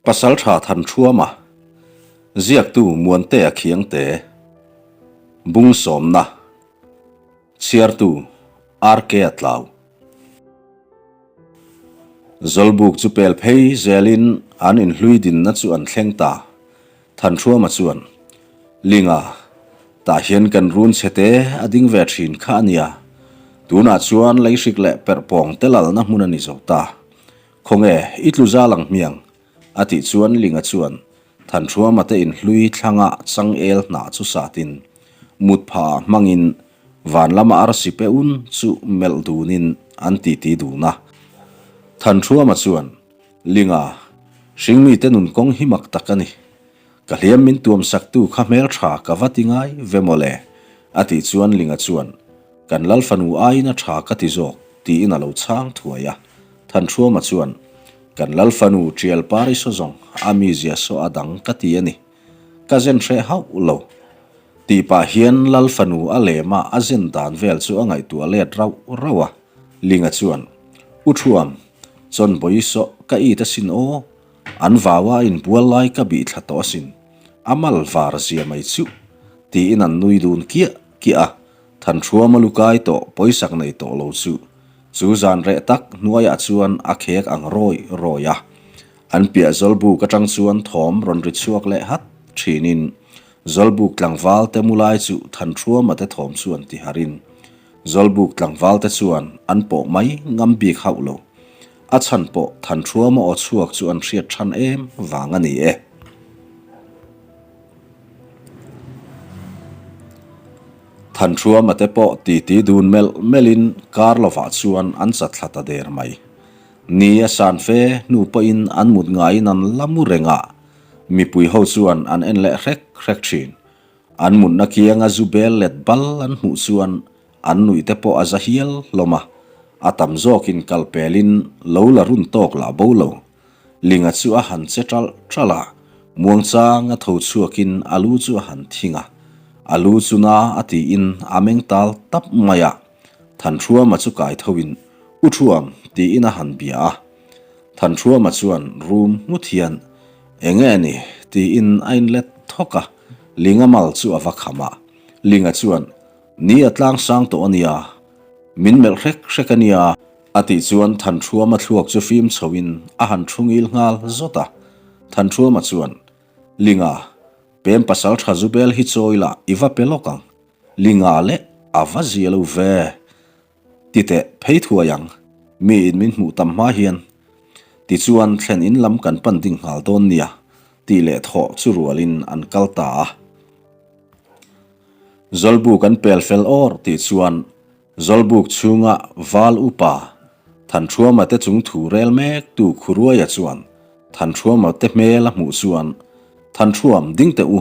Pasaltha Thanṭhuama, Ziaktu Muantea Khiangte, Bung Sawmna, Chhiartu RK a tlau. Zawlbuk chu pel phei zelin an inhlui dinna chu an thleng ta. Thanṭhuama chuan, Linga, tah hian kan run chhe te a ding ve ṭhin kha a nia. Tunah chuan leihrik leh perhpawng te lalna hmun a ni zo ta. Khawnge, i tlu zal ang hmiang? a tih chuan Linga chuan Thanṭhuama te inhlui thlanga changel hnah chu satin mut phah hmangin van lama arsi pe un chu melh dunin an titi dun a. Thanṭhuama chuan, Linga, hringmite nun kawng hi mak tak a ni. Ka hliam min tuam saktu kha hmelṭha ka va ti ngai ve mawle, a tih chuan Linga chuan, Kan Lal fanu aiin a ṭha ka ti zawk, tiin a lo chhang thuai a. Thanṭhuama chuan, Kan Lal fanu ṭial par i saw zawng, a mizia saw a dang ka ti a ni. Ka zen hreh hauh lo. Tih pah hian Lal fanu a lema a zen dan vel chu a ngaihtuah let rauh rauh a. Linga chuan, U Ṭhuam, chawnbawi i saw ka it asin aw. An vaua a inbual lai ka bih thla tawh asin. A mal var zia mai chuh, tiin an nui dun kiah kiah a. Thanṭhuama lu kai tawh pawisak nei tawh lo chu chu zan reh tak hnuaiah chuan a khek ang rawi rawi a. An piah Zawlbuk atang chuan thawm rawn ri chhuak leh hat thinin Zawlbuk tlangval te mu lai chu Thanṭhuama te thawm chuan ti harin Zawlbuk tlangval te chuan an pawh mai ngam bik hauh lo. A chhan pawh Thanṭhuama aw chhuak chu an hriat than em vang a ni e. Thanṭhuama te pawh titi dun melh melhin kar lovah chuan an chat thla ta der mai. Ni a san fe hnu pawhin an mut ngaiin an la mu reng a, mipui ho chuan an en leh hrek hrek thin. An mutna kianga zu bel let bal an hmuh chuan an nuih te pawh a za hial hlawm a, a tam zawkin kal pelin lo la run tawk lah bo lo. Linga chu a han che ṭalh ṭalh a, muangchang a tho chhuakin a lu chu a han thing a. A lu chu na a tiin a meng tal tap mai a. Thanṭhuama chu kai thoin, U Ṭhuam, tiin a han bia a. Thanṭhuama chuan rum nghut hian, Enge ni? tiin a inlet thawk a, Linga mal chu a va kham a. Linga chuan, Ni a tlang sang tawh a nia, min melh hrek hrek a nia. A tih chuan Thanṭhuama thluak chu fim chhoin a han thu ngil nghal zawt a. Thanṭhuama chuan, Linga, pem pasal tha zu bel hi chawi la i va pe lawk ang. Linga leh a va zia lo ve. Ti teh phei thuai ang, miin min hmuh tam hma hian. Tichuan thlen in lam kan pan ding nghal dawn nia, tih leh thawh chu rualin an kal ta a. Zawlbuk an pel fel awr tih chuan Zawlbuk chhunga Val Upa Thanṭhuama te chung thu rel mek tu Khuruaia chuan Thanṭhuama te hmel a hmuh chuan, Thanṭhuam, ding teh u,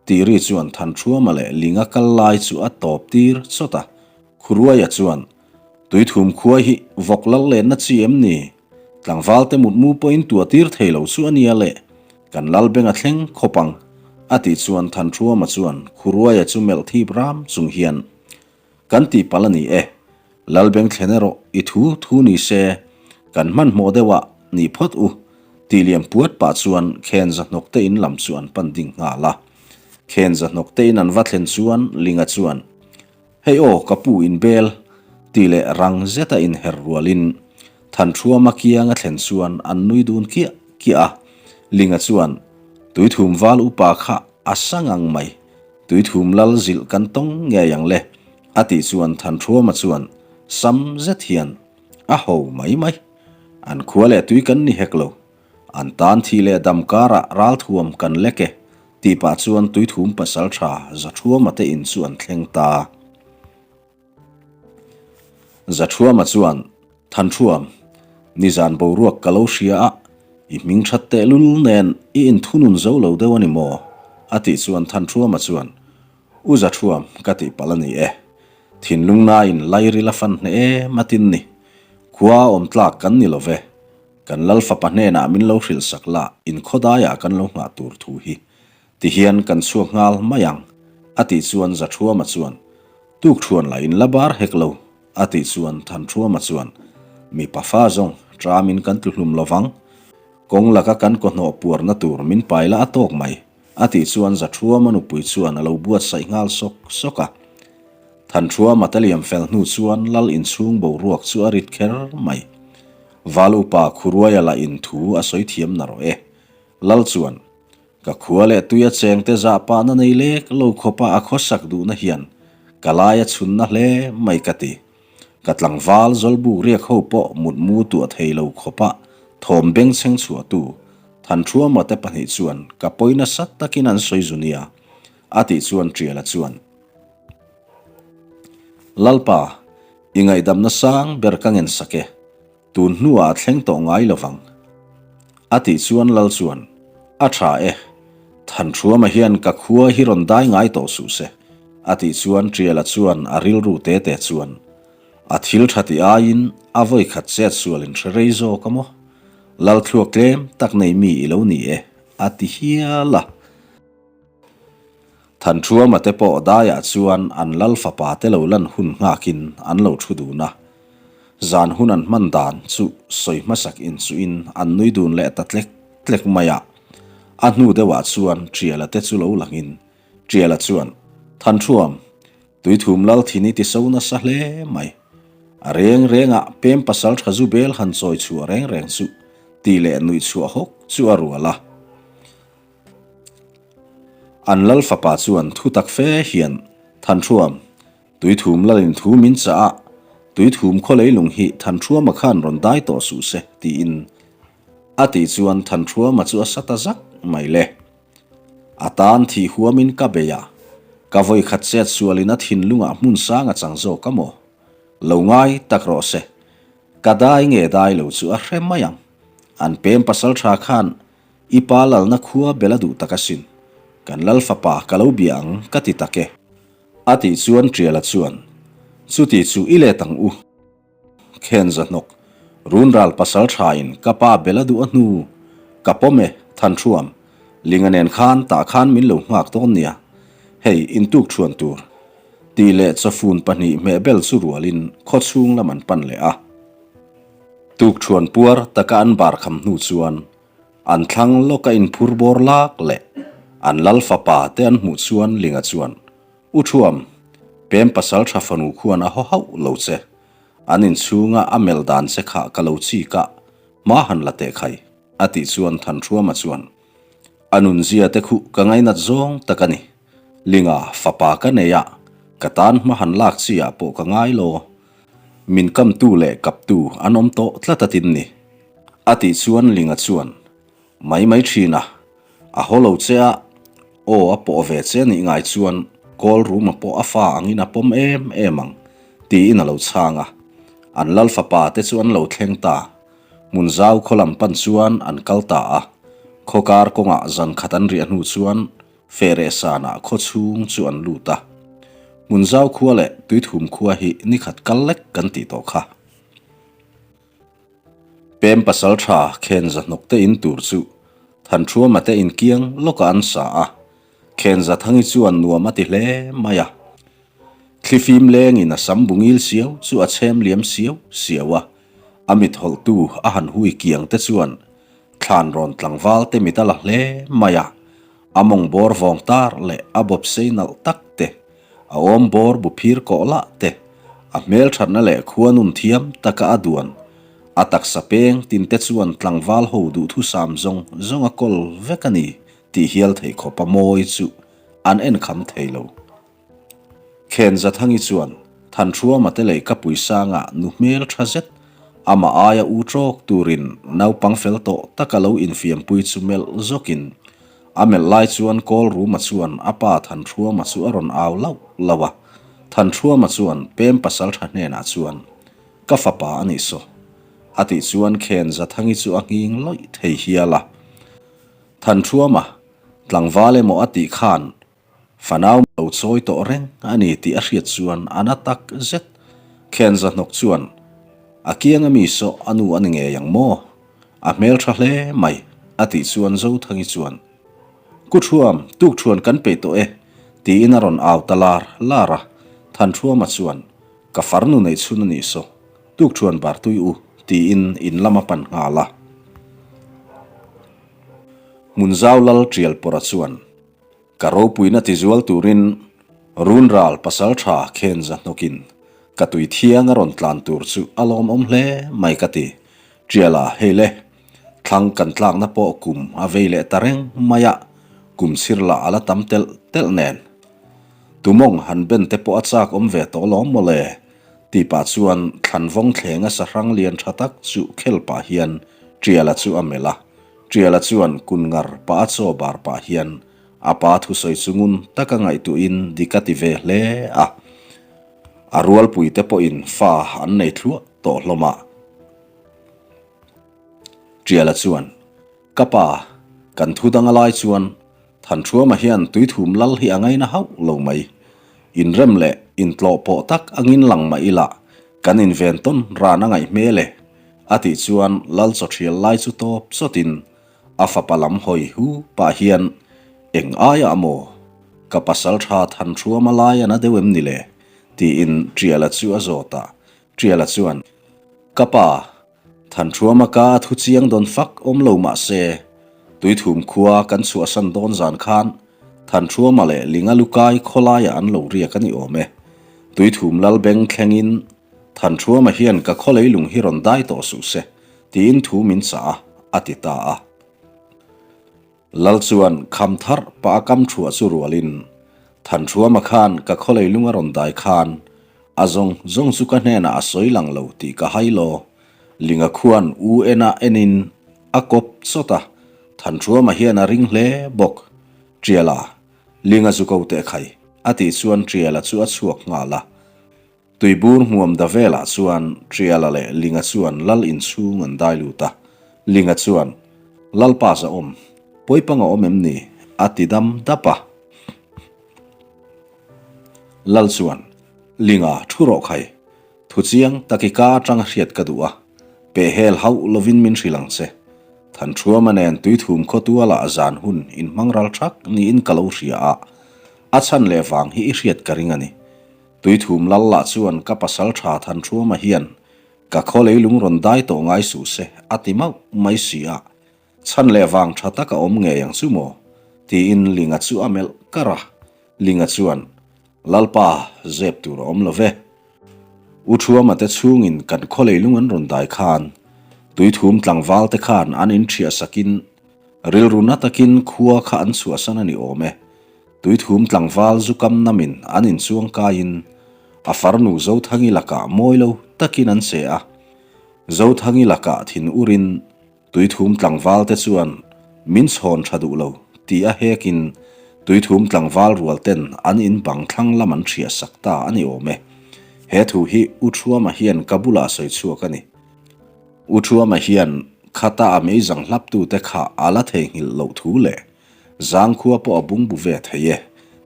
tih ri chuan Thanṭhuama leh Linga kal lai chu a tawp tir chawt a. Khuruaia chuan, Tuithum khua hi vawk lal lenna chi em ni? Tlangval te mutmu pawhin tua tir thei lo chu a nia le, kan lal beng a thleng khawp ang, a tih chuan Thanṭhuama chuan Khuruaia chu melh thip ram chung hian, Kan tih palh a ni e. Lalbeng thlen erawh i thu thu ni se, kan hmanhmawh deuh ah nih phawt u, tih liam puat pah chuan Khen Zahnawk te in lam chu an pan ding nghal a. Khen Zahnawk te in an va thlen chuan Linga chuan, Hei aw ka pu in bel, tih leh rang zeta inher rualin Thanṭhuama kiang a thlen chuan an nui dun kiah kiah a. Linga chuan, Tuithum val upa kha a sa ngang mai, Tuithum lal zilh kan tawng ngei ang le, a tih chuan Thanṭhuama chuan sam zet hian a ho mai mai. An khua leh tui kan ni hek lo. An tan thi leh dam karah ralthuam kan lek e, tih pah chuan Tuithum pasalṭha Zaṭhuama te in chu an thleng ta. Zaṭhuama chuan, Thanṭhuam, nizan boruak ka lo hria a, i hming ṭhat tehlul nen i inthunun zo lo deuh a ni maw? a tih chuan Thanṭhuama chuan, U Zaṭhuam, ka tih palh a ni e. Thinlung nain lairil a fan hneh em a tin ni. Khua a awm tlak kan ni lo ve. Kan Lal fapa hnenah min lo hrilh sak la, inkhawdaiah kan lo nghah tur thu hi. Tihian kan chhuak nghal mai ang, a tih chuan Zaṭhuama chuan, Tukṭhuan la in la bar hek lo, a tih chuan Thanṭhuama chuan, Mipa fa zawng, ṭamin kan tlu hlum lovang. Kawng laka kan kawhnawh puarna tur min pai la a tawk mai, a tih chuan Zaṭhuama nupui chuan a lo buatsaih nghal sawk sawk a. Thanṭhuama te liam fel hnu chuan lal inchhung boruak chu a rit kher mai. Val upa Khuruaia lah in thu a sawi thiam na rawh e. Lal chuan, Ka khua leh tuia chengte zah pahna nei lek lo khawpa a khawsak duhna hian ka lai a chhunna hle mai ka ti. Ka tlangval zawlbuk riak ho pawh mutmu tuah thei lo khawpa thawm bengchheng chhuahtu Thanṭhuama te pahnih chuan ka pawi nasa takin an sawi zu nia, a tih chuan Ṭiala chuan, Lalpa, i ngaihdamna sang ber ka ngensak e. Tun hnuah a thleng tawh ngai lo vang. A tih chuan Lal chuan, A tha e, Thanṭhuama hian ka khua hi rawn dai ngai tawh suh se, a tih chuan Ṭiala chuan a rilru te te chuan, A thil tha tih aiin a vawi khat chet sual in hre rei zawk a maw? Lal thluak tlem tak nei mi i lo ni e, a ti hial a. Thanṭhuama te pawh daiah chuan an lal fapa te lo lan hun nghakin an lo thu dun a. Zan hun an hman dan chu sawi hmasak inchuhin an nui dun leh ta tlek tlek mai a. A hnu deuhah chuan Ṭiala te chu lo langin Ṭiala chuan, Thanṭhuam, Tuithum lal thin i ti so nasa hle mai. A reng rengah pem pasal ṭha zu bel han chawi chhuah reng reng chu tih leh nuih chhuah hawk chu a rual a. An lal fapa chuan thu tak fe hian, Thanṭhuam, Tuithum lalin thu min chah a, Tuithum khaw leilung hi Thanṭhuama khan rawn dai tawh suh se, tiin a tih chuan Thanṭhuama chu a sa ta zak mai le. A tan thih huamin ka bei a, ka vawi khat chet sualin a thinlungah hmun sang a chang zawk a maw? Lo ngai tak rawh se, ka dai nge dai lo chu a hre mai ang. An pem pasal tha khan I pa lalna khua bel a duh tak asin. Kan lal fapa ka lo bia ang ka ti tak e. A tih chuan Ṭiala chuan, Chuti chu i let ang u. Khen zahnawk, Runral pasal ṭhain ka pa bel a duh a hnu. Ka pawm e, Thanṭhuam. Linga nen khan tah khan min lo nghak dawn nia. Hei, intuk ṭhuan tur. Tih leh chawfun pahnih hmehbel chu rualin khawchhung lam an pan leh a. Tukṭhuan puar taka an bar kham hnu chuan An thlang lawka inphur bawr lak leh an lal fapa te an hmuh chuan Linga chuan, U Thuam, pem pasal tha fanu khuan a haw hauh lo che. An inchhunga a melh dan che kha ka lo chik a, hma han la teh khai, a tih chuan Thanṭhuama chuan, A nunzia te khuh ka ngainat zawng tak a ni. Linga, fapa ka nei a, ka tan hma han lak chi ah pawh ka ngai lo. Min kamtu leh kaptu an awm tawh tlat a tin ni. A tih chuan Linga chuan, Mai mai thin a, a haw lo che a, aw a pawh ve che nih ngai chuan kawl ruma pawh a fa angin a pawm em em ang, tiin a lo chhang a. An lal fapa te chu an lo thleng ta. Hmun zau khaw lam pan chuan an kal ta a. Khaw kar kawngah zan khat an riah hnu chuan Fehreh sanah khaw chhung chu an lut a. Hmun zau khua leh Tuithum khua hi nikhat kal lek kan tih tawh kha. Pem pasal tha khen zahnawk te in tur chu Thanṭhuama te in kiang lawkah an sa a, khen Zathangi chuan nuam a ti hle mai a. Thlifim lengin a sam bungil siau chu a chhem liam siau siau a, a mit hawlhtu a han hui kiang te chuan thlan rawn tlangval te mit a la hle mai a, a mawng bawr vawng tar leh a bawp sei nalh tak te A awm bawr bu phir kawh lah te, a hmelthatna leh khua nun thiam taka a duan, a taksa peng tin te chuan tlangval ho duhthusam zawng zawng a kawl vek a ni tih hial thei khawpa mawi chu an en kham thei lo. Khen Zathangi chuan Thanhruama te leh ka puisanga nu hmel tha zet, amah aia u tawk turin naupang fel tawh taka lo infiampui chu melh zawkin A melh lai chuan Kawl Ruma chuan a pa Thanhruama chu a rawn au lauh lauh a. Thanhruama chuan pem pasal tha hnenah chuan, Ka fapa a nih saw. A tih chuan Khen Zathangi chu a nghing lawih thei hial a. Thanhruama, tlangval emaw a tih khan Fanau lo chawi tawh reng a ni tih a hriat chuan a na tak zet. Khen Zahnawk chuan, A kianga mi saw a nu a ni ngei ang maw? A hmel tha hle mai, a tih chuan Zothangi chuan, Ku Thuam, tuk thuan kan peih tawh e, tiin a rawn au ta lar lar a. Thanṭhuama chuan, Ka farnu neih chhun a nih saw, tuk thuan bar tui u, tiin in lam a pan nghal a. Hmunzau lal Ṭialpawrha chuan, Ka ropuina tizual turin Runral pasalṭha Khenza hnawkin ka tui thiang a rawn tlan tur chu a lawmawm hle mai ka ti. Ṭiala, hei le, thlang kan tlakna pawh kum a vei leh ta reng mai a, kum chhir lah a la tam telh telh nen. Tumawng han ben te pawh a chak awm ve tawh lawm mawle, tih pah chuan thlanvawng thlenga sahrang lian tha tak chu khel pah hian Ṭiala chu a melh a. Ṭiala chuan kun ngar pah a chaw bar pah hian a pa thusawi chu ngun taka ngaihtuahin dik a ti ve hle a. A rualpui te pawhin fa an nei thluah tawh hlawm a. Ṭiala chuan, Ka pa, kan thu dang a lai chuan Thanṭhuama hian tuithum lal hi a ngaina hauh lo mai. Inrem leh intlawh pawh tak angin lang mah ila kan inven tawn ran a ngaih hmel e, a tih chuan lal chawṭhial lai chu tawp chawtin a fapa lam hawi hu pah hian, Eng aiah maw? Ka pasalṭha Thanṭhuama lai a na deuh em ni le? tiin Ṭiala chu a zawt a. Ṭiala chuan, Ka pa, Thanṭhuama ka thu chiang dawn fak awm lo mah se, Tuithum khua kan chhuahsan dawn zan khan Thanṭhuama leh Linga Lukai khawlaiah an lo riak a ni awm e. Tuithum lal beng thlengin Thanṭhuama hian ka khaw leilung hi rawn dai tawh suh se, tiin thu min chah a, a ti ta a. Lal chuan kham thar pah a kam thuah chu rualin, Thanṭhuama khan ka khaw leilung a rawn dai khan a zawng zawng chu ka hnenah a sawi lang lo tih ka hai law. Linga khuan u ena enin a kawp chawt a, Thanṭhuama hian a ring hle bawk. Ṭiala, Linga zu ko teh khai, a tih chuan Ṭiala chu a chhuak nghal a. Tuibur hmuam da velah chuan Ṭiala leh Linga chuan lal inchhung an dai lut a. Linga chuan, Lalpa za awm, pawipang a awm em ni? a ti dam dap a. Lal chuan, Linga, thu rawh khai. Thu chiang tak i ka atanga hriat ka duh a, pehhel hauh lovin min hrilh ang che. Thanṭhuama nen tuithum khawtualah zan hun inhmang ral ṭhak niin ka lo hria a, a chhan leh vang hi i hriat ka ring a ni. Tuithum lal lah chuan ka pasal tha Thanṭhuama hian ka khaw leilung rawn dai tawh ngai suh se a ti mauh mai si a, chhan leh vang tha tak a awm ngei ang chu maw? tiin Linga chu a melh kar a, Linga chuan, Lalpa, zep tur a awm lo ve. U Ṭhuama te chhungin kan khaw leilung an rawn dai khan Tuithum tlangval te khan an inṭhiah sakin rilru na takin khua kha an chhuahsan a ni awm e. Tuithum tlangval zu kam namin an inchuang kaiin a farnu Zothangi lakah mawi lo takin an che a. Zothangi lakah thin urin Tuithum tlangval te chuan min chhawn tha duh lo ti a hekin Tuithum tlangval rual ten an in bang thlang lam an hriah sak ta a ni awm e. He thu hi U Thuama hian ka bulah sawi chhuak a ni. U Thuama hian khata a meizang hlaptute kha a la theihnghilh loh thu leh Zangkhua pawh a bungbu ve thei e,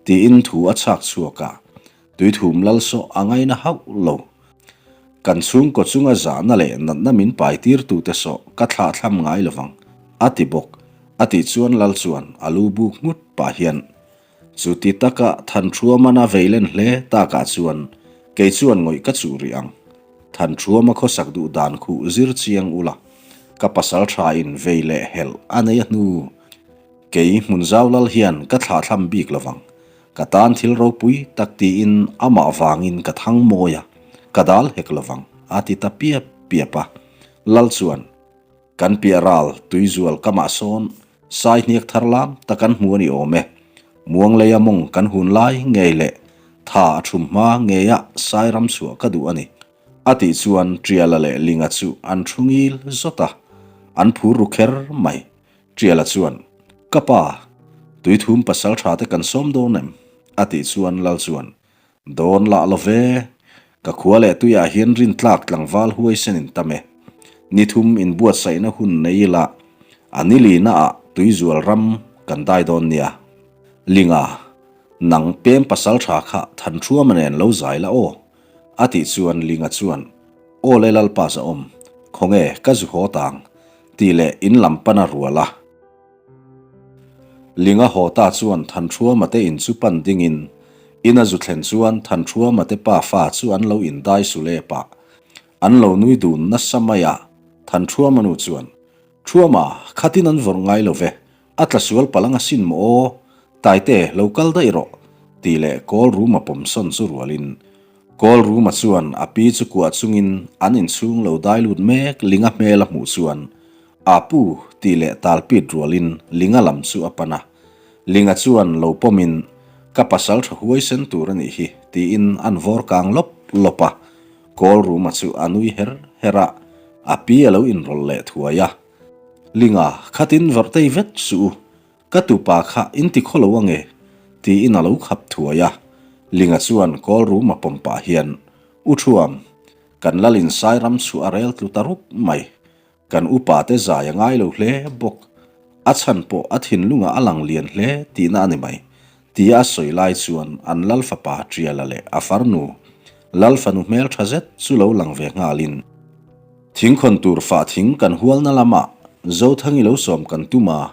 tiin thu a chhak chhuak a, Tuithum lal sawh a ngaina hauh lo. Kan chhungkaw chunga zahna leh natna min pai tirtute sawh ka thlahthlam ngai lovang, a ti bawk. A tih chuan lal chuan a lu buk nghut pah hian, Chuti taka Thanṭhuamana veilen hle takah chuan kei chuan ngawih ka chuh rih ang. Thanṭhuama khawsak duh dan khuh zir chiang ula, ka pasal thain vei leh helh a nei a hnu. Kei hmun zau lal hian ka thlahthlam bik lovang. Ka tan thil ropui tak tiin amah vangin ka thang mawi a, ka dal hek lovang, a ti ta piap piap a. Lal chuan, Kan piah ral tuizual kamah sawn sai hniak thar lam tak an hmu a ni awm e. Muangleia mawng kan hun lai ngei leh tha a thum hma ngeia sai ram chhuah ka duh a ni. A tih chuan Ṭiala leh Linga chu an thu ngil zawt a, an phur ru kher mai. Ṭiala chuan, Ka pa, tuithum pasal ṭha te kan sawm dawn em? A tih chuan Lal chuan, Dawn lah lo ve, ka khua leh tuiah hian rintlak tlangval huaisen in tam e. Ni thum inbuatsaihna hun nei ila, a ni linaah tuizual ram kan dai dawn nia. Linga, nang pem pasal ṭha kha Thanṭhuama nen lo zai la aw. A tih chuan Linga chuan, Aw le Lalpa zahawm, khawnge ka zu haw tang, tih leh in lam pan a rual a. Linga haw ta chuan Thanṭhuama te in chu pan dingin, in a zu thlen chuan Thanṭhuama te pa fa chu an lo indai su lep a, an lo nui dun nasa mai a. Thanṭhuama nu chuan, Ṭhuama, khatin an vawrh ngai lo ve. A tla sual palh anga sin maw aw? Taite, lo kal daih rawh, tih leh kawl ruma pawm sawn chu rualin Kawl ruma chuan a pi chu kuah chungin an inchhung lo dai lut mek Linga hmel a hmuh chuan A pu tih leh talpit rualin Linga lam chu a pan a. Linga chuan lo pawmin Ka pasal tha huaisen tur a nih hi tiin an vawr kang lawp lawp a. Kawl ruma chu a nui her her a, a pi a lo inrawlh leh thuai a. Linga, khatin vawrhtei vet suh u, Ka tupa kha in ti khaw lo ange? tiin a lo khap thuai a. Linga chuan kawl rum a pawm pah hian, U Thuam, kan Lalin Sairam chu a rel tlu ta rup mai. Kan upa te zai a ngai lo hle bawk. A chhan pawh a thinlungah a lang lian hle tihna a ni mai, tia a sawi lai chuan an Lal fapa Ṭiala leh a farnu Lal fanu hmelṭha zet chu lo lang ve nghalin, Thingkhawn tur fah thing kan hualna lamah Zothangi lo sawm kan tum a,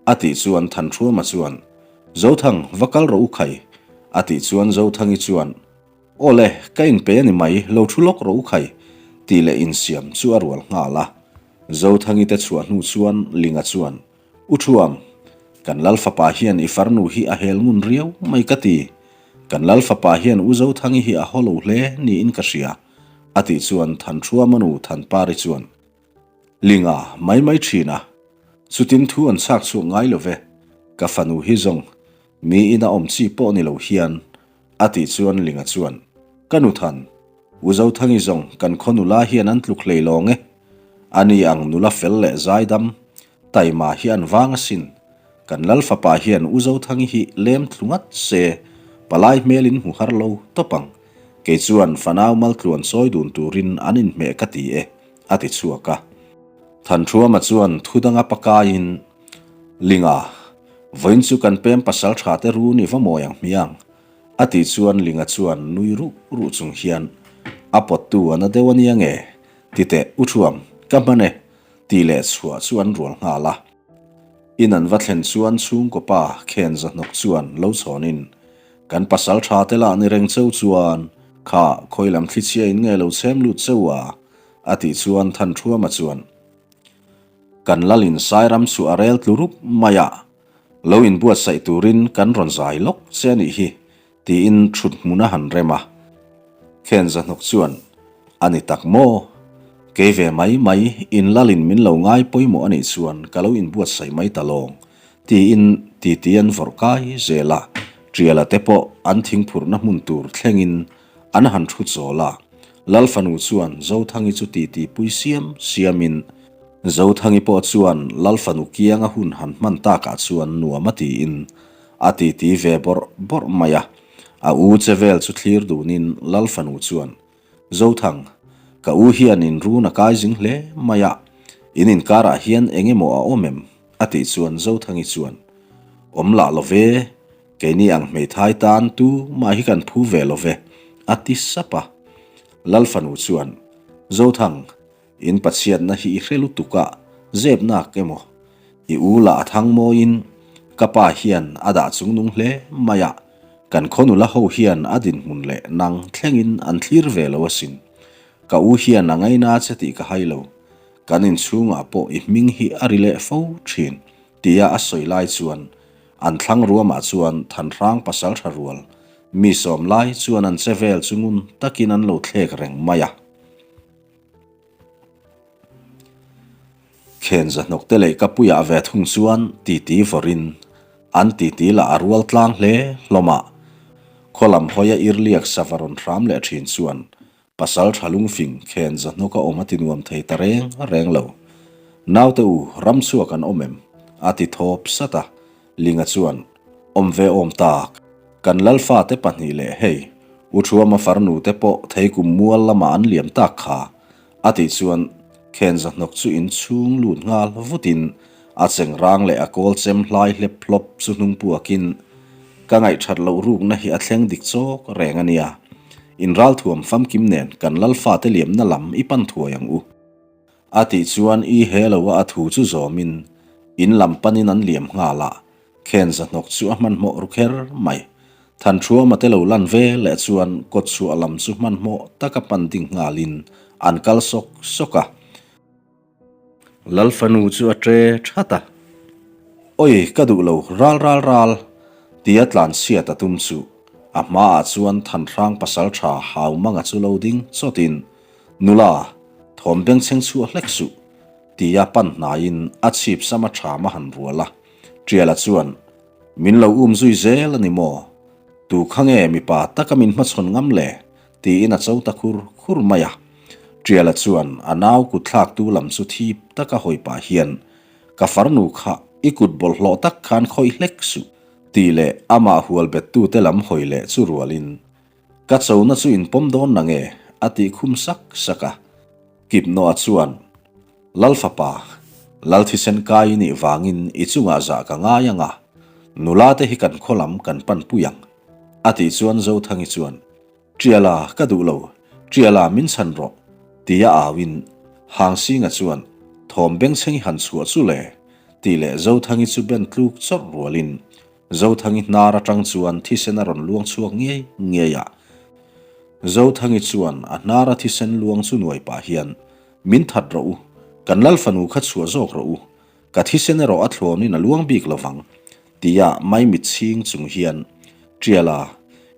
a tih chuan Thanhruama chuan, Zothang, va kal rawh u khai, a tih chuan Zothangi chuan, Aw le, ka inpe a ni mai, lo thu lawk rawh u khai, tih leh insiam chu a rual nghal a. Zothangi te chhuah hnu chuan Linga chuan, U Thuam, kan Lal fapa hian i farnu hi a hel ngun riau mai ka ti. Kan Lal fapa hian U Zothangi hi a haw lo hle niin ka hria, a tih chuan Thanhruama nu Thanpari chuan, Linga, mai mai thin a. Chutin thu an chhak chhuak ngai lo ve. Ka fanu hi zawng, mi ina awm chi pawh ni lo hian, a tih chuan Linga chuan, Ka nu Than, U Zothangi zawng kan khaw nula hian an tluk hlei lawng e. Ani ang nula fel leh zaidam, taima hi an vang asin. Kan Lal fapa hian U Zothangi hi lem thlu ngat se, palai hmelin hmu har lo tawp ang. Kei chuan fanau maltluan sawi dun turin an inhmeh ka ti e, a ti chhuak a. Thanṭhuama chuan thu danga pakaiin, Linga, vawiin chu kan pem pasal tha te run i va mawi ang hmiang, a tih chuan Linga chuan nui ruh ruh chung hian, A pawttu a na deuh a nia nge? Ti teh, U Ṭhuam, ka hman e, tih leh chhuah chu an rual nghal a. In an va thlen chuan chhungkaw pa Khen Zahnawk chuan lo chhawnin, Kan pasal tha te lah ni reng cheu chuan kha khawi lam thlichhia in nge lo chhem lut cheu a? a tih chuan Thanṭhuama chuan, Kan Lalin Sairam chu a rel tlu rup mai a, lo inbuatsaih turin kan rawn zai lawk che a nih hi, Tiin thut hmun a han rem a. Khen Zahnawk chuan, A ni tak maw? Kei ve mai mai, in lalin min lo ngai pawimawh a nih chuan ka lo inbuatsaih mai ta lawng, tiin titi an vawrh kai zel a. Ṭiala te pawh an thingphurhna hmun tur thlengin an han thu chawl a. Lal fanu chuan Zothangi chu titi pui siam siamin, Zothangi pawh chuan Lal fanu kianga hun han hman takah chuan nuam a tiin A titi ve bawrh bawrh mai a, a u che vel chu thlir dunin Lal fanu chuan, Zothang, ka u hian in run a kai zing hle mai a, in inkarah hian eng emaw a awm em? a tih chuan Zothangi chuan, Awm lah lo ve, keini ang hmeithai tan tu mah hi kan phu ve lo ve, a ti sap a. Lal fanu chuan, Zothang, In Pathianna hi i hre lutuk a, zep nak emaw? I u lah a thang mawiin ka pa hian a dah chungnung hle mai a, kan khaw nula ho hian a dinhmun leh nang thlengin an thlir ve lo asin. Ka u hian a ngaina che tih ka hai lo, kan inchhungah pawh i hming hi a ri leh fo thin, tia a sawi lai chuan an thlang ruamah chuan Thanhrang pasaltha rual mi sawm lai chuan an che vel chu ngun takin an lo thlek reng mai a. Khen zahnawk te leh ka puiah ve thung chuan titi vawrin an titi lah a rual tlang hle hlawm a. Khaw lam hawia irliak sava rawn hram leh thin chuan pasal tha lungfing khen zahnawk a awm a ti nuam thei ta reng reng lo. Naute u ram chhuak an awm em? a ti thawp sat a. Linga chuan, Awm ve awm tak, kan Lalfate pahnih leh hei, U Thuama farnu te pawh theikum mual lamah an liam tak kha, a tih chuan Khen Zahnawk chu in chhung lut nghal vutin a chengrang leh a kawl chem hlai hlep hlawp chu hnung puakin, Ka ngaihthat loh rukna hi a thleng dik chawk reng a nia, in ralthuam famkim nen kan Lalfate liamna lam i pan thuai ang u. A tih chuan i he lo a a thu chu zawmin in lam panin an liam nghal a, Khen zahnawk chu a hmanhmawh ru kher mai. Thanṭhuama te lo lan ve leh chuan kawtchhuah lam chu hmanhmawh taka pan ding nghalin an kal sawk sawk a. Lalfanu chu a ṭe ṭhat a. Oi, ka duh lo, ral ral ral, tia tlanchhiat a tum chu a hmaah chuan Thanhrang pasalṭha Haumanga chu lo ding chawtin, Nula, thawm bengchheng chhuah hlek suh, tia pan hnaiin a chhip sama ṭham a han rual a. Ṭiala chuan, Min lo um zui zel a ni maw? Tu kha nge mipa taka min hmachhawn ngam le? tiin a cho ta khur khur mai a. Ṭiala chuan a nau kutthlaktu lam chu thip taka hawi pah hian, Ka farnu kha i kut bawlhhlawh tak khan khawih hlek suh, tih leh amah hual bettute lam hawi leh chu rualin, Ka chona chu in pawm dawn nange? a tih khum sak sak a. Kipnoa chuan, Lal fapa, Lal thisen kai i nih vangin i chungah zah ka ngai ang a, nula te hi kan khaw lam kan pan pui ang, a tih chuan Zothangi chuan, Ṭiala, ka duh lo, Ṭiala min chhan rawh, tia auin Hangsinga chuan thawm bengchheng i han chhuah chu le, tih leh Zothangi chu ben tluk chawrh rualin Zothangi hnar atang chuan thisen a rawn luang chhuak ngei ngei a. Zothangi chuan a hnara thisen luang chu nuai pah hian, Min that rawh u, kan Lal fanu kha chhuah zawk rawh u, ka thisen erawh a thlawnin a luang bik lo vang, tia maimit chhing chung hian, Ṭiala,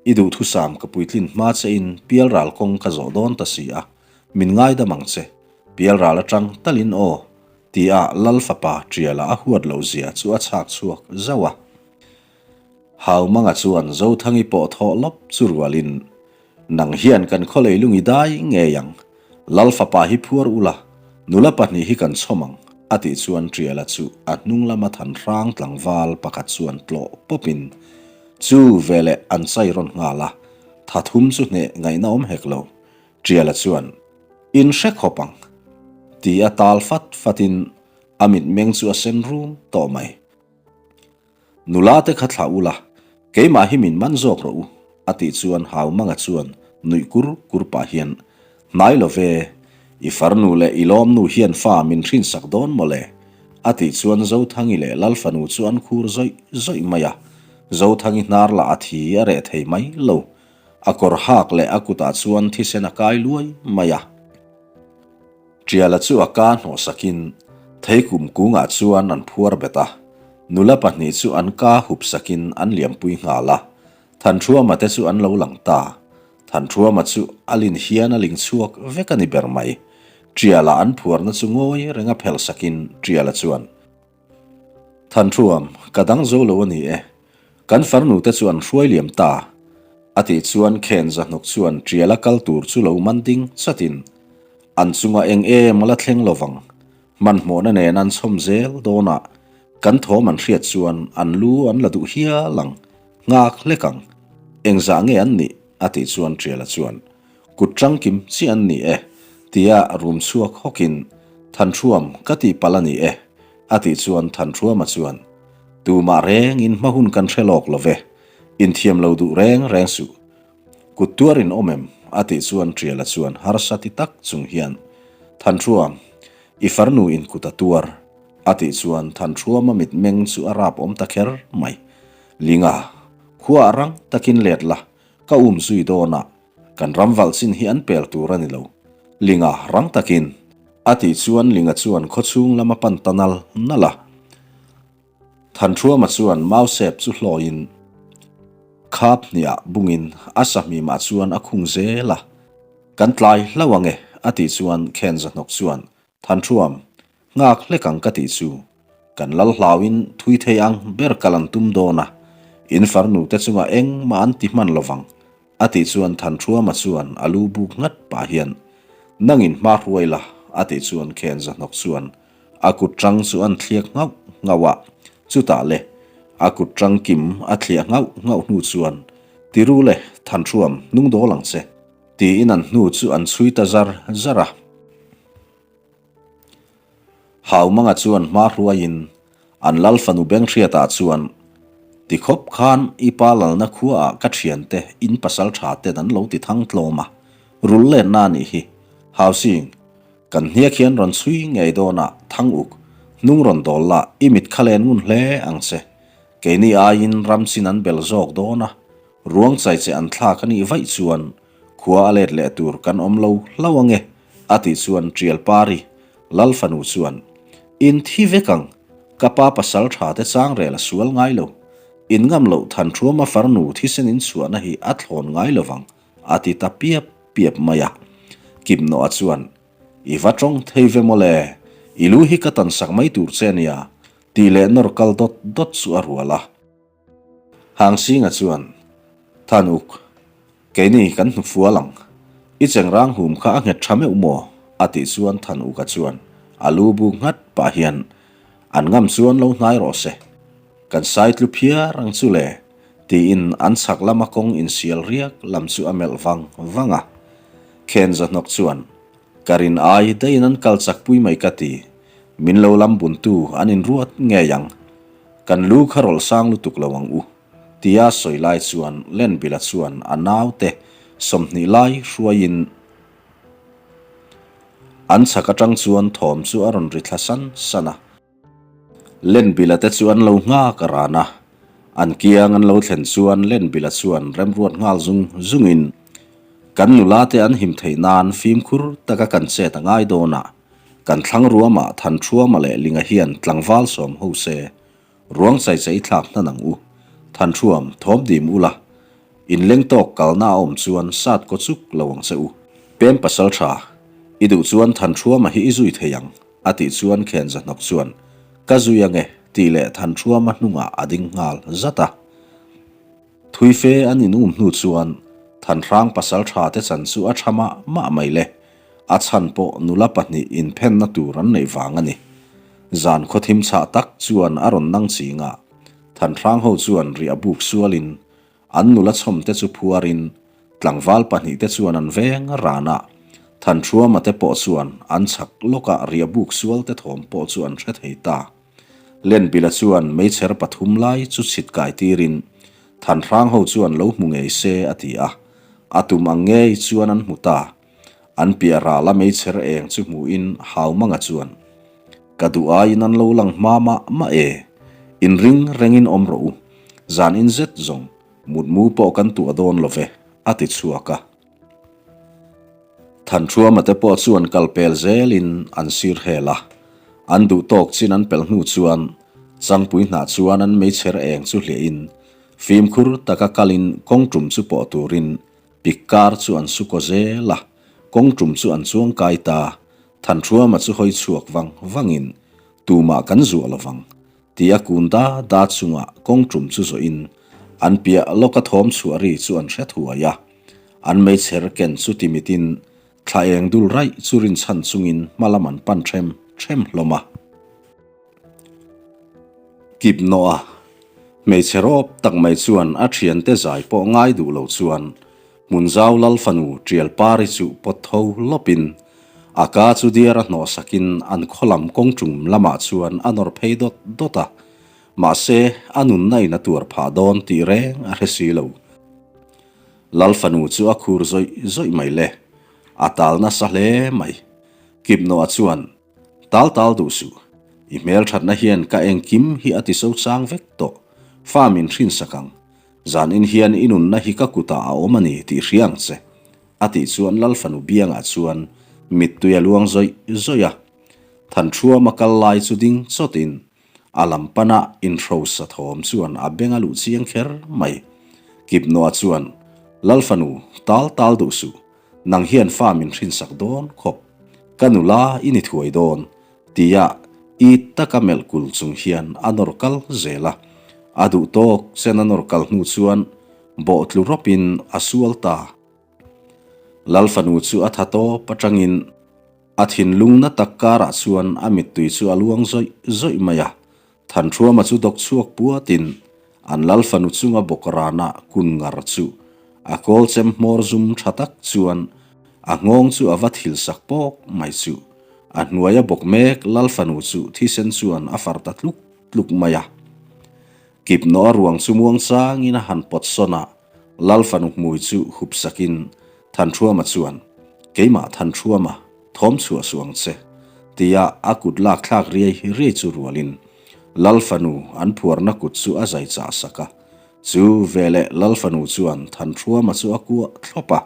i duhthusam ka puitlin hma chein pialral kawng ka zawh dawn ta si a, min ngaidam ang che, pialral aṭang talin aw, tia Lal fapa Ṭiala a huat loh zia chu a chhak chhuak zauh a. Haumanga chuan Zothangi pawh thawh lawp chu rualin, Nang hian kan khaw leilung i dai ngei ang, Lal fapa hi phuar ula, nula pahnih hi kan chhawm ang, a tih chuan Ṭiala chu a hnung lama than hrang tlangval pakhat chuan tlawh pawpin chu veleh an chai rawn nghal a, tha thum chu hneh ngaihna awm hek lo. Ṭiala chuan, In hre khawp ang, ti a tal fat fatin a mitmeng chu a sen rum tawh mai. Nula te kha thlah ula, keimah hi min man zawk rawh u, a tih chuan Haumanga chuan nuih kur kur pah hian, Hnai lo ve, i farnu leh i lawmnu hian fa min hrinsak dawn maw le? a tih chuan Zothangi leh Lalfanu chu an khur zawih zawih mai a, Zothangi hnar lah a thi a reh thei mai lo, a kawr hak leh a kutah chuan thisen a kai luai mai a. Ṭiala chu a ka hnawhsakin theikum kungah chuan an phuar bet a, nula pahnih chu an ka hupsakin an liampui nghal a, Thanṭhuama te chu an lo lang ta. Thanṭhuama chu a lin hian a ling chhuak vek a ni ber mai. Ṭiala an phuarna chu ngawi renga phelhsakin Ṭiala chuan, Thanṭhuam, ka dang zo lo a ni e. Kan farnu te chu an hruai liam ta. A tih chuan Khen Zahnuk chuan Ṭiala kal tur chu lo man ding chatin, An chunga eng em a la thleng lo vang. Hmanhmawhna nen an chhawm zel dawnah kan thawm an hriat chuan an lu an la duh hial ang, nghak hlek ang. Engzah nge an nih? a tih chuan Ṭiala chuan, Kut ṭangkim chiah an ni e, tia rum chhuak hawkin, Thanṭhuam ka tih palh a ni e, a tih chuan Thanṭhuama chuan, Tumah rengin hma hun kan hre lawk lo ve, inthiam lo duh reng reng suh. Kut tuar in awm em? a tih chuan Ṭiala chuan harsa ti tak chung hian, Thanṭhuam, i farnu in kut a tuar, a tih chuan Thanṭhuama mitmeng chu a rap awm ta kher mai. Linga, khua ah rang takin let la, ka um zui dawn a, kan ram valh chin hi an pel tur a ni lo. Linga, rang takin, a tih chuan Linga chuan khawchhung lam a pan ta nal nal a. Thanṭhuama chuan Mausep chu hlawiin khap hniah bungin a sahmimah chuan a khung zel a, Kan tlai hlauh ang e, a tih chuan Khenzahnawk chuan, Thanṭhuam, nghak hlek ang ka tih chu. Kan lal hlauin thui thei ang ber kal an tum dawn a, in farnu te chungah engmah an ti hman lovang, A tih chuan Thanṭhuama chuan a lu buk nghat pah hian, Nangin hma hruai la, a tih chuan Khenzahnawk chuan a kut ṭang chu an thliak nghauh nghauh a, chutah le a kut ṭang kim a thliah nghauh nghauh hnu chuan, Ti ru le, Thanṭhuam, hnung dawl ang che, tiin an hnu chu an chhui ta zar zar a. Haumanga chuan hma hruaiin an lal fanu Benghriatah chuan, Ti khawp khan i pa lalna khuaah ka thiante in pasal tha ten an lo ti thang tlawm a, rul lenna a nih hi. Hausing, kan hniak hian rawn chhui ngei dawnah thang uk, hnung rawn dawl la i mit kha len ngun hle ang che. Keini aiin ram chin an bel zawk dawn a, ruang chai che an thlak a nih vaih chuan Khua a let leh tur kan awm lo hlauh ange, a tih chuan Ṭialpari, Lal fanu chuan, In thi vek ang! Ka pa pasal tha te chang rel a sual ngai lo. In ngam loh Thanṭhuama farnu thisen in chhuahna hi a thlawn ngai lovang, a ti ta piap piap mai a. Kimnawha chuan, I va tawng thei ve mawle, i lu hi ka tan sak mai tur che nia, tih leh nawr kal dawt dawt chu a rual a. Hangsinga chuan, Than uk, keini kan hnu fual ang. I chengrang hum kha a nghet tha meuh maw? a tih chuan Than uka chuan a lu bu nghat pah hian, An ngam chuan lo hnai rawh se. Kan sai tlu phiar ang chu le, tiin an chhak lama kawng insial riak lam chu a melh vang vang a. Khen Zahnawk chuan, Ka rin ai daihin an kal chak pui mai ka ti. Min lo lam buntu an inruat ngei ang. Kan lu kha rawlh sang lutuk lo ang u, tia sawi lai chuan Lenbila chuan a naute 20 lai hruaiin an chhak atang chuan thawm chu a rawn ri thla san san a. Lenbila te chu an lo nghak a ran a, an kiang an lo thlen chuan Lenbila chuan remruat nghal zung zungin, Kan nula te an him theih nan fimkhur taka kan chet a ngai dawn a, Kan thlang ruamah Thanṭhuama leh Linga hian tlangval sawm ho se, ruang chai chai thlak hnan ang u. Thanṭhuam, thawm dim ula, inleng tawk kalna a awm chuan sat kaw chuk lo ang che u. Pem pasal tha, i duh chuan Thanṭhuama hi i zui thei ang, a tih chuan Khenzahnawk chuan, Ka zui ange, tih leh Thanṭhuama hnungah a ding nghal zat a. Thui fe an in um hnu chuan Thanhrang pasal tha te chan chu a tha mah mah mai le. A chhan pawh nula pahnih inphenna tur an neih vang a ni. Zan khawthim chhah tak chuan a rawn nang ching a, Thanhrang ho chuan riah buk sualin an nula chhawm te chu phuarin tlangval pahnih te chuan an veng ran a, Thanṭhuama te pawh chuan an chhak lawkah riah buk sual te thawm pawh chu an hre thei ta. Lenbila chuan meichher pathum lai chu chhit kai tirin Thanhrang ho chuan lo hmu ngei se a ti a, a tum ang ngei chuan an hmu ta. An piah ral a meichher eng chu hmuhin Haumanga chuan, Ka duh aiin an lo lang hma mah mah e, inring rengin awm rawh u, zan in zet zawng mutmu pawh kan tuah dawn lo ve, a ti chhuak a. Thanṭhuama te pawh chuan kal pel zelin an sir hel a, an duh tawk chin an pel hnu chuan Changpui hnah chuan an meichher eng chu hliahin fimkhur taka kalin kawng tum chu pawh turin pik kar chu an su kaw zel a, kawng tum chu an chuang kai ta. Thanṭhuama chu hawi chhuak vang vangin tumah kan zuah lovang Tia kun da da chunga kawng tum chu zawhin an piah lawka thawm chhuah ri chu an hre thuai a. An meichher ken chu timitin thla eng dul raih chu rinchhan chungin hma lam an pan ṭhem ṭhem hlawm a. Kip nawh a, hmeichhe rawp tak mai chuan a ṭhiante zai pawh ngai duh lo chuan Hmunzau Lal fanu Ṭialpari chu pawt tho lawpin a ka chu diar a hnawh sakin an khaw lam kawng ṭum lamah chuan a nawr phei dawt dawt a, mahse a nunna in a tuar phah dawn tih reng a hre si lo. Lal fanu chu a khur zawih zawih mai le, a tal nasa hle mai. Kipnawha chuan, Tal tal duh suh, i hmelṭhatna hian ka engkim hi a ti so chang vek tawh, fa min hrinsak ang, Zan in hian i nunna hi ka kutah a awm a ni tih hria ang che, a tih chuan Lal fanu biangah chuan mittui a luang zawih zawih a. Thanṭhuama kal lai chu ding chawtin a lam pana inhrosa thawm chuan a beng a luh chiang kher mai. Kipnuah chuan, Lal fanu, tal tal duh suh, nang hian fa min hrinsak dawn khawp, ka nula i ni thuai dawn, Tia i taka melh kul chung hian a nawr kal zel a, a duh tawk chen a nawr kal hnu chuan bawh tlu rawpin a sual ta. Lal fanu chu a tha tawp atangin a thinlung na tak karah chuan a mittui chu a luang zawih zawih mai a, Thanṭhuama chu dawk chhuak puatin an lal fanu chunga bawk rana kun ngar chu a kawl chem hmawr zum ṭha tak chuan a nghawng chu a va thil sak pawk mai chu. A hnuaia bawk mek lal fanu chu thisen chuan a far ta tluk tluk mai a. Kipnawh a ruang chu muang changin a han pawt sawn a, lal fanu hmui chu hup sakin Thanṭhuama chuan, Keimah Thanṭhuama, thawm chhuah suh ang che, tia a kut lak thlak riai riai chu rualin Lal fanu an phuarna kut chu a zai chah sak a. Chu veleh Lal fanu chuan Thanṭhuama chu a kuah thlawp a,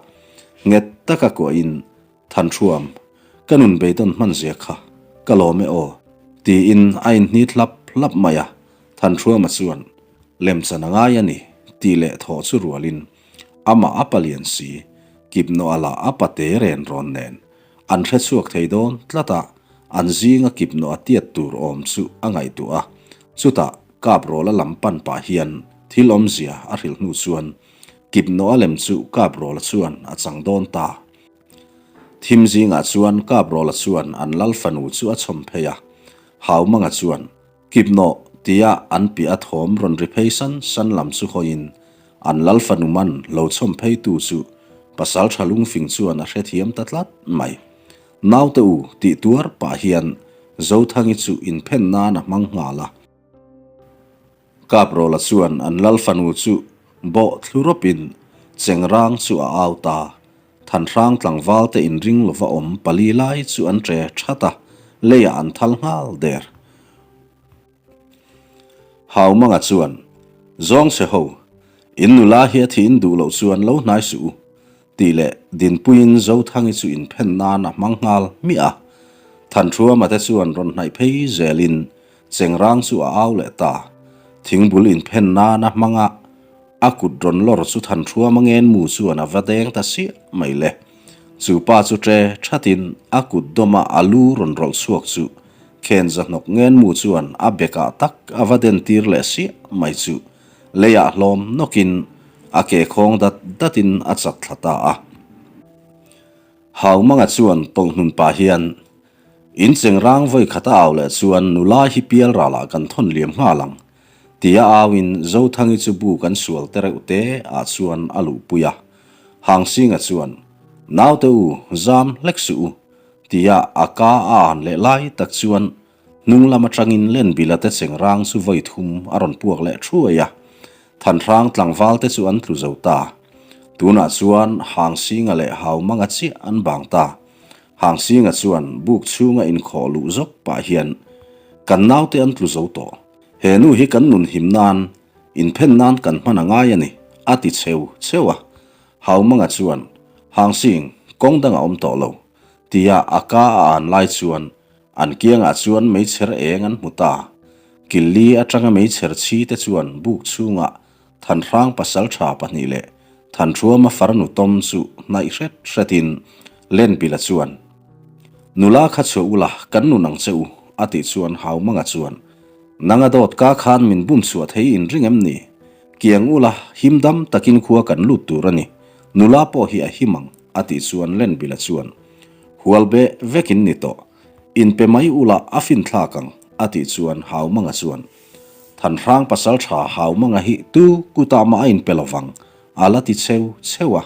nghet taka kuahin, Thanṭhuam, ka nun beidawn hman zia kha, ka lawm e aw, tiin a inhnit hlap hlap mai a, Thanthruama chuan, Lemchan a ngai a ni, tih leh thawh chu rualin amah a palian si, Kipnawh a lah a pate ren rawn nen an hre chhuak thei dawn tlat a, an zinga Kipnawh a tiat tur awm chu a ngaihtuah a, chutah Kaprawla lam pan pah hian thil awmzia a hrilh hnu chuan Kipnawh a lem chu Kaprawla chuan a chang dawn ta. Thim zingah chuan Kaprawla chuan an lal fanu chu a chhawm phei a, Haumanga chuan, Kipnawh, tia an piah a thawm rawn ri phei san san lam chu hawiin an lal fanu man lo chhawm pheitu chu Pasalṭha lungfing chuan a hrethiam ta tlat mai. Naute u tih tuar pah hian Zothangi chu inphen nan a hmang nghal a. Kaprawla chuan an lal fanu chu bawh thlu rawpin Chengrang chu a au ta. Thanhrang tlangval te inring lova awm pali lai chu an ṭe ṭhat a, leiah an thal nghal der. Haumanga chuan, Zawngchhe ho, in nula hi a thiin duh loh chuan lo hnai suh u, tih leh Dinpuiin Zothangi chu inphen nan a hmang nghal hmiah a. Thanṭhuama te chuan rawn hnaih phei zelin Chengrang chu a au leh ta. Thingbul inphen nan a hmang a, A kut rawn lawr chu Thanhruama ngenmu chuan a va deng ta siah mai le. Chu pa chu ṭe ṭhatin a kut dawma a lu rawn rawlh chhuak chu Khenza hnawk ngenmu chuan a bekah tak a va den tir leh siah mai chu leiah hlawm nawkin a ke khawng dat datin a chat thla ta a. Haumanga chuan tawlhhnun pah hian In chengrang vawi khat a au leh chuan nula hi pial ralah kan thawn liam nghal ang Tia auin Zothangi chu bu kan sual te reuh te ah chuan a luhpui a. Hangsinga chuan, Naute u, zam hlek suh u, tia a ka a an leh lai tak chuan hnung lam atangin Lenbila te chengrang chu vawi thum a rawn puak leh thuai a. Thanhrang tlangval te chu an tlu zo ta. Tunah chuan Hangsinga leh Haumanga chiah an bang ta. Hangsinga chuan buk chhunga inkhawh luh zawk pah hian, Kan naute an tlu zo tawh. He nu hi kan nun him nan, inphen nan kan hman a ngai a ni, a ti cheu cheu a. Haumanga chuan, Hangsing, kawng dang a awm tawh lo, tia a ka a an lai chuan an kiangah chuan meichher eng an hmu ta. Killi atanga meichher chhi te chuan buk chhungah Thanhrang pasaltha pahnih leh Thanhruama farnu tawm chu hnaih hret hretin Lenpila chuan, Nula kha chhuah ula, kan nun ang che u, a tih chuan Haumanga chuan, Nanga dawt ka khan min bum chhuah thei in ring em ni? Kiang ula, him dam takin khua kan lut tur a ni, nula pawh hi a him ang, a tih chuan Lenpila chuan, Hual be vekin ni tawh, inpe mai ula a finthlak ang, a tih chuan Haumanga chuan, Thanhrang pasaltha Haumanga hi tu kutah mah a inpe lovang, a la ti cheu cheu a.